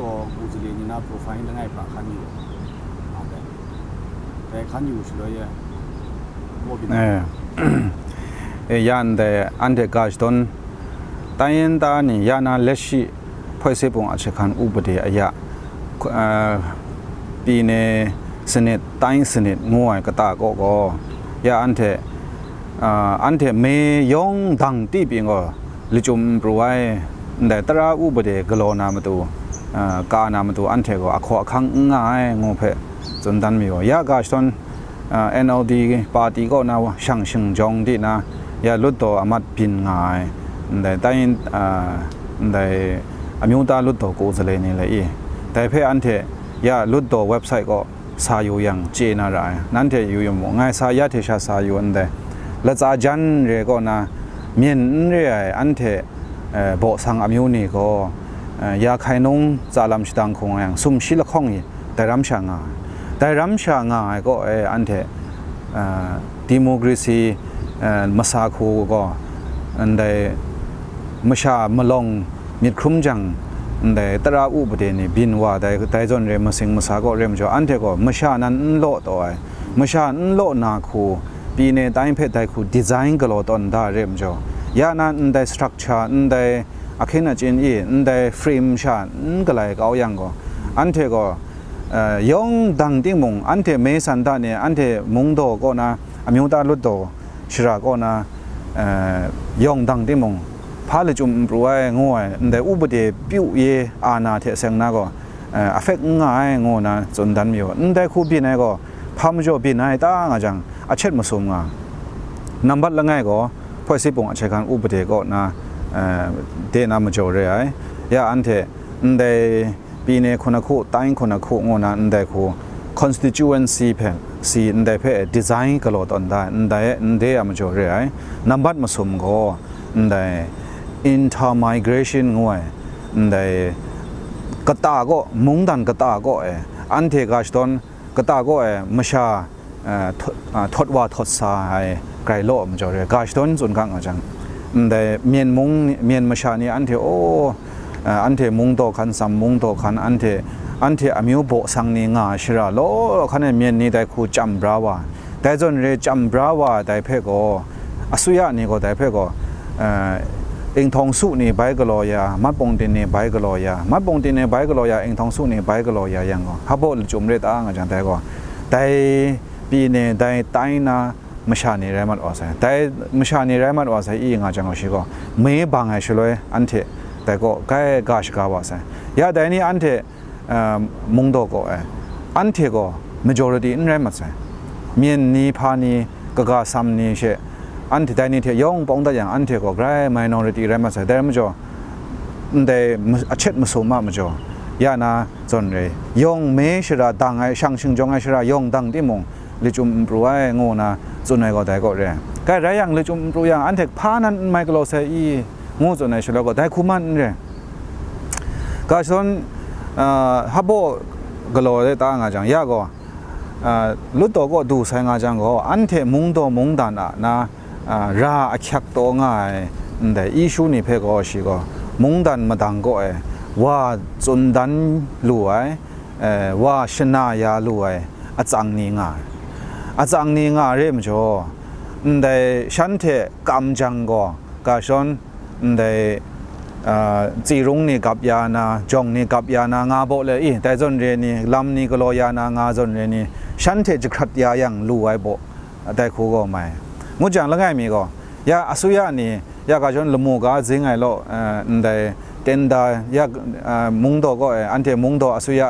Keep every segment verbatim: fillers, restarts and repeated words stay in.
Gaw, ကိုယ်စားလှယ် ညီနား profile လငယ်ပါ ခန်းယူပါ။ ဟုတ်တယ်။ ဘယ်ခန်းယူဆိုတော့ ရဲ့ ဟို ပြည်နယ်။ အဲ။ အဲ ရန်တဲ့ အန်တဲ့ ဂါရှ်တွန် တိုင်းရင်းသားနဲ့ ရန်နာ လက်ရှိ ဖွဲ့စည်းပုံ အခြေခံဥပဒေအရ အဲ ပြည်နယ်စနစ် တိုင်းစနစ် ငိုးဝဲကတာကိုကို ရန်တဲ့ အာ၊ အန်တဲ့ မေယုံဒင်တီပင်ကို လကျုံပရူဝဲ ဒဲတရဥပဒေ ကလောနာမတူ အာ၊ ကာနာမတူ အန်တဲ့ကို အခေါ်အခန်းငှားငိုးဖဲ စွန်တန်မီဝဲ ရဂါရှ်တွန် အာ၊ NLD ပါတီကိုနာ ရှန်ရှန်ကြောင့်ဒီနာ ရလွတ်တော်အမတ်ပင်ငှား ဒဲတိုင်း အာ၊ ဒဲအမျိုးသားလွတ်တော်ကိုယ်စားလှယ်နေလေ 이 ဒဲဖဲအန်တဲ့ ရလွတ်တော် website ကို စာယူရင် ကျေနပ်ရရယ်။ နန်းတဲ့ ယူယူမှု ငါးဆါ ရထေရှာ စာယူ အန်တဲ့ လက်စာချမ်း ရေကော နာ မြင် ရယ် အန်တဲ့ အဲ၊ ဘော့ဆန်အမျိုးနေကော အဲ၊ ရာခိုင်နှုန်း စာလမ်းရှိတန်ခုံ ရန် စုံရှိလခေါင် 이 ဒဲရမ်ရှာ ငါး ဒဲရမ်ရှာ ငါး ကော အဲ၊ အန်တဲ့ အဲ၊ ဒီမိုကရေစီ အဲ၊ မစာခု ကော အန်တဲ့ မရှာ မလောင် မြစ်ခုံးချံ ဒဲတရဥပဒေ နေ ဘင်ဝါ ဒဲ ဒဲစွန်ရဲ မစင်မစာ ကော ရဲမကျော် အန်တဲ့ ကော မရှာ နန် အန်လော့ တော့ အဲ၊ မရှာ အန်လော့ နာ ခု ပြည်နယ်တိုင်းဖက် ဒဲ ခု design ကလော တွန် ဒါ ရဲမကျော် ရန်နာ ဒဲ structure ဒဲ အခင်းအကျင်း 이 ဒဲ frame ရှာ ကလဲ ကော ရန် ကော အန်တဲ့ ကော အဲ၊ ယုံဒင်တိမုံ အန်တဲ့ မေဆန်ဒ နေ အန်တဲ့ မုံတော် ကော နာ အမျိုးသားလွတ်တော် ရှရာ ကော နာ အဲ၊ ယုံဒင်တိမုံ ဖာလကျုံပရူဝဲ ငိုးဝဲ ဒဲဥပဒေ ပြုရေးအာဏာ ထဲ ဆင်နာ ကော အဲ၊ effect ငှားငိုးနာ စွန်တန်မီဝဲ ဒဲခု ပြည်နယ် ကော ဖာမကျော် ပြည်နယ် တာ ငါချင် အချက်မစုံ ငါ နံပါတ်လငယ် ကော ဖွဲ့စည်းပုံ အခြေခံဥပဒေ ကော နာ အဲ၊ ဒဲနာ မကျော်ရဲ အဲ၊ ရန်တဲ့ ဒဲ ပြည်နယ်ခုနစ်ခု တိုင်းခုနစ်ခု ငိုးနာ ဒဲခု constituency ဖဲ စီ ဒဲဖဲ design ကလော တွန် ဒါ ဒဲ ဒဲအမကျော်ရဲ အဲ၊ နံပါတ်မစုံ ကော ဒဲ intermigration ငိုးဝဲ ဒဲ ကတာ ကော မုံတန် ကတာ ကော အဲ၊ အန်တဲ့ ဂါရှ်တွန် ကတာ ကော အဲ၊ မရှာ အဲ၊ ထွတ်၊ အဲ၊ ထွတ်ဝါထွတ်စာ အဲ၊ ကြိုင်လော့ မကျော်ရဲ ဂါရှ်တွန် စွန်ကငါချင် ဒဲ မြင်မုံ မြင်မရှာ နေ အန်တဲ့ အို၊ အဲ၊ အန်တဲ့ မုံတော်ခန်း စမ်မုံတော်ခန်း အန်တဲ့ အန်တဲ့ အမျိုး ဘော့ဆန် နေ ငှား ရှရာ လော ခါ နေ မြင် နေ ဒဲခု ချံဘရာဝါ ဒဲစွန်ရဲ ချံဘရာဝါ ဒဲဖဲ ကော အစိုးရ နေ ကော ဒဲဖဲ ကော အဲ၊ အိမ်ထောင်စု နေ ဘဲကလော ရ မှတ်ပုံတင် နေ ဘဲကလော ရ မှတ်ပုံတင် နေ ဘဲကလော ရ အိမ်ထောင်စု နေ ဘဲကလော ရ ရန် ကော ဟဘို့ လကျုံရဲ တာ ငါချင် ဒဲ ကော ဒဲ ပြည်နယ် ဒဲတိုင်း နာ မရှာ နေ ရဲမတ် ဝါ စဲ ဒဲမရှာ နေ ရဲမတ် ဝါ စဲ 이 ငါချင် ကော ရှိ ကော မေဘင် အဲ ရှလွဲ အန်တဲ့ ဒဲ ကော ကဲ ဂါရှ် ဂါ ဝါ စဲ ရ ဒဲ နေ အန်တဲ့ အဲ၊ မုံတော် ကော အဲ၊ အန်တဲ့ ကော majority ရဲမတ် စဲ မြင် နေ ဖာ နေ ကဂါ စမ် နေ ရှဲ အန်တဲ့ ဒဲ နေ ထဲ ယုံ ပေါင်း တတ် ရန် အန်တဲ့ ကော ကြိုင် minority ရဲမတ် စဲ ဒဲမကျော် ဒဲ အချက်မစုံ မမကျော် ရန်နာ စွန်ရဲ ယုံ မေရှရာ ဒင် အဲ၊ ရှန်ရှန်ကြောင့် အဲ ရှရာ ယုံ ဒင်တိမုံ လကျုံပရူဝဲ ငိုးနာ စွန်ရဲ ကော ဒဲ ကော ရဲ ကဲ ရ ရန် လကျုံပရူ ရန် အန်တဲ့ ဖာ နန် မဲကလော စဲ 이 ငိုး စွန်ရဲ ရှလွဲ ကော ဒဲခု မန် ရဲ ဂါရှ်တွန် အဲ၊ ဟဘို့ ကလော ရဲ တာ ငါချင် ရ ကော အဲ၊ လွတ်တော် ကော ဒူ စဲ ငါချင် ကော အန်တဲ့ မုံတော် မုံတန် အ နာ အဲ၊ ရ အခက် တော် ငှား အဲ ဒဲ issue နေ ဖဲ ကော ရှိ ကော မုံတန် မတင် ကော အဲ၊ ဝါစွန်တန် လူ အဲ၊ အဲ၊ ဝါရှနာ ရ လူ အဲ၊ အစင် နေ ငှား အစင် နေ ငှား ရဲမကျော် ဒဲ ရှန်တဲ့ ကမ်ချင် ကော ဂါရှ်တွန် ဒဲ အဲ၊ စီရုံ နေ ကပ် ရ နာ ကြောင့် နေ ကပ် ရ နာ ငှား ဘို့ လဲ 이 ဒဲစွန်ရဲ နေ လမ် နေ ကလော ရ နာ ငှား စွန်ရဲ နေ ရှန်တဲ့ ကြခရတ် ရ ရန် လူ အဲ ဘို့ ဒဲခု ကော မဲ ငိုးချင် လငယ် မီ ကော ရ အစိုးရ နေ ရ ဂါရှ်တွန် လမူ က စင် အဲ လော အဲ၊ ဒဲ တင်ဒါ ရ အဲ၊ မုံတော် ကော အဲ၊ အန်တဲ့ မုံတော် အစိုးရ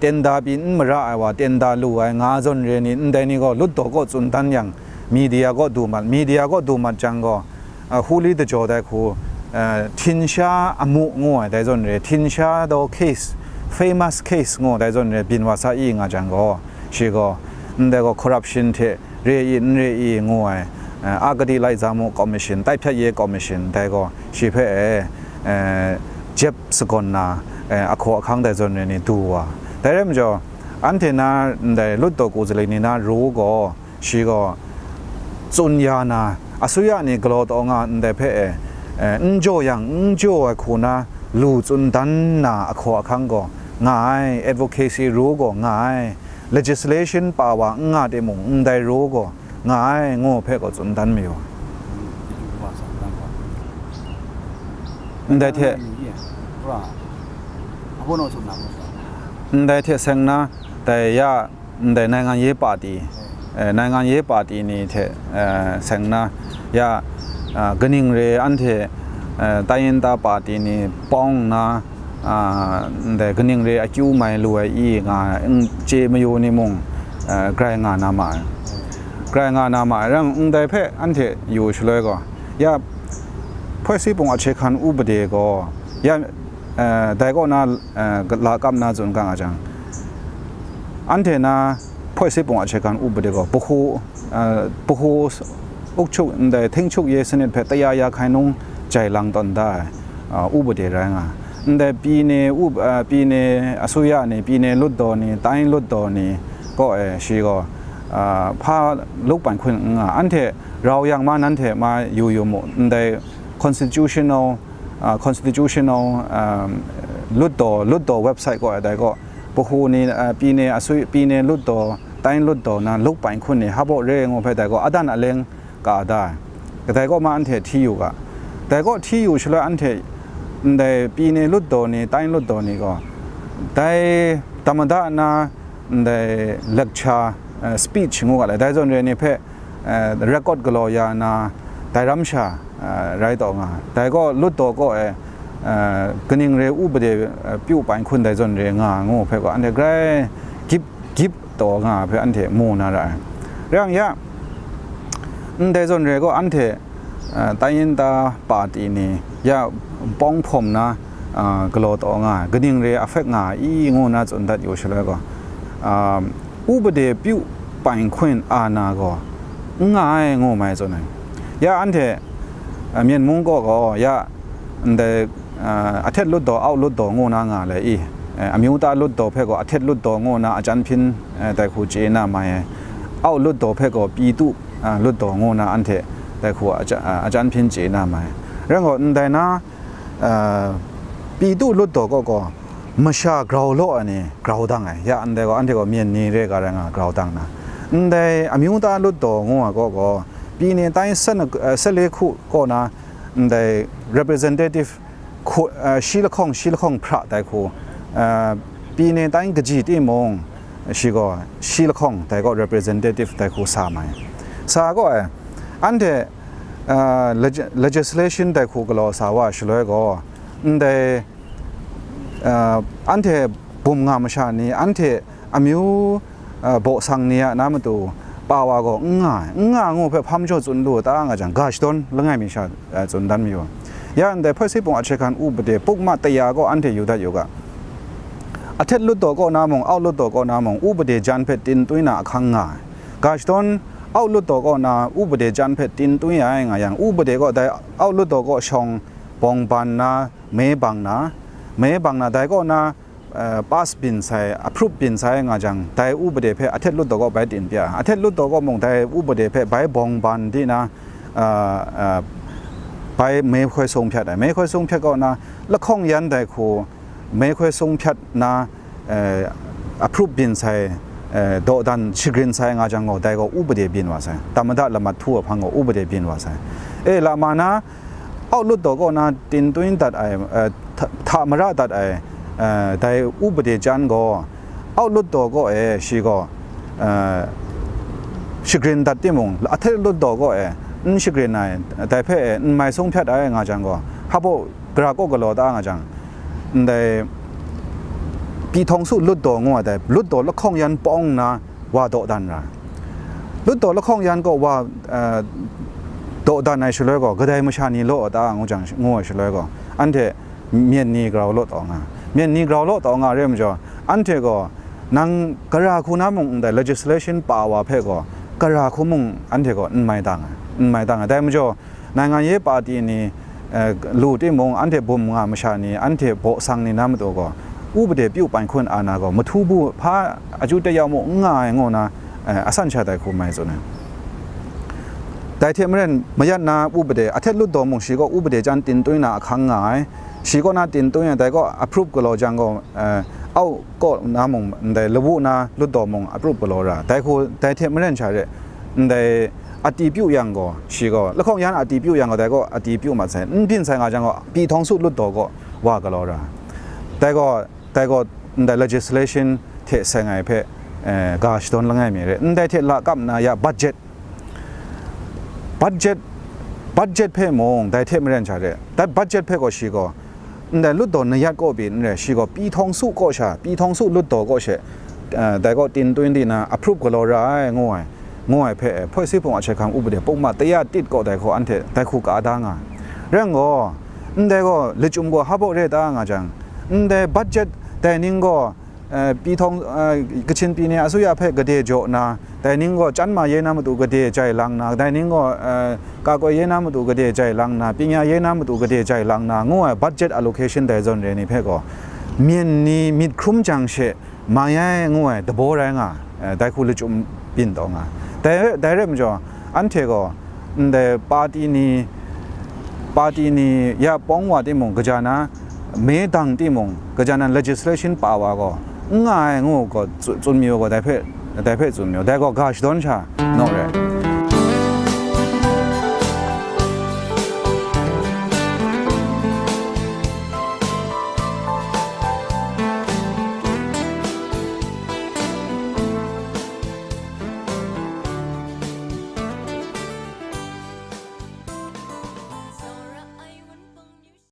တင်ဒါ ပြီး မရ အဲ ဝါ တင်ဒါ လူ အဲ ငှား စွန်ရဲ နေ ဒဲ နေ ကော လွတ်တော် ကော စွန်တန် ရန် မီဒီယာ ကော ဒူမတ် မီဒီယာ ကော ဒူမတ် ချင် ကော အဲ၊ ဟူလီ တကျော် ဒဲခု အဲ၊ ထင်ရှားအမှု ငိုး အဲ ဒဲစွန်ရဲ ထင်ရှားသော case famous case ငိုး ဒဲစွန်ရဲ ဘင်ဝါ စဲ 이 ငါချင် ကော ရှိ ကော ဒဲ ကော corruption ထဲ ရဲ 이 ရဲ 이 ငိုး အဲ၊ အဲ၊ အဂတိလိုက်စားမှု ကော်မရှင် တိုက်ဖျက်ရေး ကော်မရှင် ဒဲ ကော ရှိ ဖဲ အဲ၊ အဲ၊ ဂျပ် စကွန် နာ အဲ၊ အခေါ်အခန်း ဒဲစွန်ရဲ နေ ဒူဝါ ဒဲ ရဲမကျော် အန်တဲ့ နာ ဒဲ လွတ်တော် ကိုယ်စားလှယ် နေ နာ ရူ ကော ရှိ ကော စွန် ရ နာ အစိုးရ နေ ကလော တော် ငှား ဒဲဖဲ အဲ၊ အဲ၊ အန်ကြောင့် ရန် အန်ကြောင့် အဲ ခု နာ လူ စွန်တန် နာ အခေါ်အခန်း ကော nga ai, advocacy role gaw nga ai, legislation power n nga timung, ndai role gaw nga ai, ngu hpe gaw tsun dan mayu. Ndai hte, ndai hte seng na, dai ya, ndai နိုင်ငံရေးပါတီ, eh, နိုင်ငံရေးပါတီ ni hte, eh, seng na, ya, ah, kaning re anhte, eh, တိုင်းရင်းသားပါတီ ni pawng nna, ah, ndai kaning re akyu mai lu ai i nga, n-, chye mayu ni mung, eh, grai nga na ma ai. Grai nga na ma ai, rang ndai hpe anhte yu shaloi gaw, ya, ဖွဲ့စည်းပုံအခြေခံဥပဒေ gaw, ya, eh, dai kaw na, eh, lakap na tsun ga nga jang, anhte na ဖွဲ့စည်းပုံအခြေခံဥပဒေ gaw, ဗဟို, eh, ဗဟိုအုပ်ချုပ်, ndai ထိန်းချုပ်ရေးစနစ် hpe တစ်ရာရာခိုင်နှုန်း jai lang tawn da ai, ah, ဥပဒေ rai nga. Ndai ပြည်နယ်ဥပ, eh, ပြည်နယ်အစိုးရ ni, ပြည်နယ်လွှတ်တော် ni, တိုင်းလွှတ်တော် ni, kaw e shi gaw, ah, hpa လုပ်ပိုင်ခွင့် n nga, anhte rau yang ma, nanhte ma yu yu mu, ndai constitutional, ah, constitutional, um, လွှတ်တော်, လွှတ်တော် website kaw e dai kaw, ဗဟို ni, ah, ပြည်နယ်အစိုးရ, ပြည်နယ်လွှတ်တော်, တိုင်းလွှတ်တော် na လုပ်ပိုင်ခွင့် ni, hpa baw re ngu hpe dai kaw, adan aleng ka da ai. Kadai kaw ma anhte hti yu ga. Dai kaw hti yu shaloi anhte, ndai ပြည်နယ်လွှတ်တော် ni, တိုင်းလွှတ်တော် ni gaw, dai သမ္မတ na, ndai lecture, eh, speech ngu ga le, dai zawn re ni hpe, eh, record galaw ya na, dai ram sha, eh, rai taw nga. Dai gaw လွှတ်တော် kaw e, eh, kaning re ဥပဒေ, eh, ပြုပိုင်ခွင့် dai zawn re nga ngu hpe gaw, anhte grai gip, gip taw nga hpe anhte mu na ra ai. Rai yang ya, ndai zawn re gaw anhte, eh, တိုင်းရင်းသားပါတီ ni, ya, pawng hpawm na, ah, galaw taw nga ai, kaning re affect nga ai i ngu na tsun dat yu shaloi gaw, ah, ဥပဒေပြုပိုင်ခွင့်အာဏာ gaw n nga ai ngu mai tsun ai. Ya anhte, ah, Myen mung kaw gaw, ya, ndai, ah, အထက်လွှတ်တော်, အောက်လွှတ်တော် ngu na nga le i, eh, အမျိုးသားလွှတ်တော် hpe gaw အထက်လွှတ်တော် ngu na အကြမ်းဖျဉ်း, eh, dai hku chye na mai ai. အောက်လွှတ်တော် hpe gaw ပြည်သူ့, ah, လွှတ်တော် ngu na anhte dai hku aja-, ah, အကြမ်းဖျဉ်း chye na mai ai. Rai gaw, ndai na, ah, ပြည်သူ့လွှတ်တော် kaw gaw, masha grau law ai ni grau dang ai. Ya ndai gaw, anhte gaw Myen ni re ga rai nga grau dang na. Ndai အမျိုးသားလွှတ်တော် ngu ai kaw gaw, ပြည်နယ်တိုင်း ဆယ့်နှစ်, eh, ဆယ့်လေးခု kaw na, ndai representative hku, eh, shi lahkawng, shi lahkawng hpra dai hku, eh, ပြည်နယ်တိုင်း kaji timung, shi gaw shi lahkawng dai kaw representative dai hku sa mai. Sa kaw e, anhte, eh, legi-, legislation dai hku galaw sa wa shaloi gaw, ndai, eh, anhte bum nga masha ni, anhte amyu, eh, baw sang ni a na matu pa wa gaw n nga ai, n nga ngu hpe hpa majaw tsun lu ta nga jang, ga shadawn langai mi sha, eh, tsun dan mayu. Ya ndai ဖွဲ့စည်းပုံအခြေခံဥပဒေ ပုဒ်မ တစ်ရာ kaw anhte yu dat yu ga. အထက်လွှတ်တော် kaw na mung, အောက်လွှတ်တော် kaw na mung, ဥပဒေကြမ်း hpe တင်သွင်းတာ အခန်းငှား. Ga shadawn အောက်လွှတ်တော် kaw na ဥပဒေကြမ်း hpe တင်သွင်းရ nga yang, ဥပဒေ kaw dai အောက်လွှတ်တော် kaw shawng bawng ban na, me bang na, me bang na, dai kaw na, eh, pass byin sai, approve byin sai nga jang, dai ဥပဒေ hpe အထက်လွှတ်တော် kaw bai တင်ပြ, အထက်လွှတ်တော် kaw mung dai ဥပဒေ hpe bai bawng ban di na, eh, eh, bai မဲခွဲဆုံးဖြတ် ai. မဲခွဲဆုံးဖြတ် kaw na, lahkawng yan dai hku, မဲခွဲဆုံးဖြတ် na, eh, approve byin sai, eh, dawdan shagrin sai nga jang gaw, dai gaw ဥပဒေ byin wa sai. သမ္မတ လက်မှတ်ထိုး ai hpang gaw ဥပဒေ byin wa sai. E, lama na, အောက်လွှတ်တော် kaw na တင်သွင်းတတ် ai, eh, hta, hta mara dat ai, eh, dai ဥပဒေကြမ်း gaw, အောက်လွှတ်တော် kaw e shi gaw, eh, shagrin dat timung, အထက်လွှတ်တော် kaw e n shagrin ai, dai hpe e n mai ဆုံးဖြတ် ai nga jang gaw, hpa baw gara kaw galaw ta nga jang, ndai ပြည်ထောင်စုလွှတ်တော် ngu ai dai လွှတ်တော် lahkawng yan pawng nna wa dawdan ra. လွှတ်တော် lahkawng yan kaw wa, eh, dawdan ai shaloi gaw, kadai masha ni law ta ngu jang, ngu ai shaloi gaw, anhte Myen ni grau law taw nga, Myen ni grau law taw nga re ai majaw, anhte gaw nang gara hku na mung ndai legislation power hpe gaw, gara hku mung anhte gaw n mai dang ai, n mai dang ai. Dai majaw, နိုင်ငံရေးပါတီ ni, eh, lu timung, anhte bum nga masha ni, anhte baw sang ni na matu gaw, ဥပဒေပြုပိုင်ခွင့်အာဏာ gaw မထူဘူး, hpa အကျိုးသက်ရောက်မှု n nga ai ngu na, eh, asan sha dai hku mai tsun ai. Dai hte maren, mayat na ဥပဒေ, အထက်လွှတ်တော် mung shi gaw ဥပဒေကြမ်း တင်သွင်းတာ အခန်းငှား ai, shi kaw na တင်သွင်း ai, dai kaw approve galaw jang gaw, eh, au kaw na mung, ndai lawu na lut daw mung approve galaw ra, dai hku, dai hte maren sha re, ndai ati pyu yang gaw, shi gaw, lahkawng yan ati pyu yang gaw, dai gaw ati pyu mat sai, n byin sai nga jang gaw, pyi htawng su lut daw gaw wa galaw ra, dai gaw, dai gaw, ndai legislation hte seng ai hpe, eh, ga shadawn langai mi re, ndai hte la kap nna ya budget, budget, budget hpe mung dai hte maren sha re, dai budget hpe gaw shi gaw, ndai lut daw nayat kaw pyi n re, shi gaw pyi htawng su kaw sha, pyi htawng su lut daw kaw she, eh, dai gaw tin twenty na approve galaw ra ai, ngu ai, ngu ai hpe, eh, hpoi si hpung a shai hkang upade pukma taya tit kaw dai hku anhte dai hku ka da nga. Rai yang gaw, ndai gaw lachyum gaw hpa baw re ta nga jang, ndai budget dai ning gaw, eh, pyi htawng, eh, Kachin pyi ni a suya hpe gade jaw na, dai ning gaw, chanma ye na matu gade jai lang na, dai ning gaw, eh, kakoi ye na matu gade jai lang na, pyinya ye na matu gade jai lang na, ngu ai budget allocation dai zawn re ni hpe gaw, myen ni myit hkrum jang she mai ai ngu ai dabaw rai nga, eh, dai hku lachyum byin taw nga. Dai, dai rai majaw, anhte gaw, ndai party ni, party ni ya pawng wa timung, kaja na me dang timung, kaja nan legislation pa wa gaw, n nga ai ngu gaw tsu-, tsun mi u gaw, dai hpe, dai hpe tsun mi u, dai gaw ga shadawn sha naw re.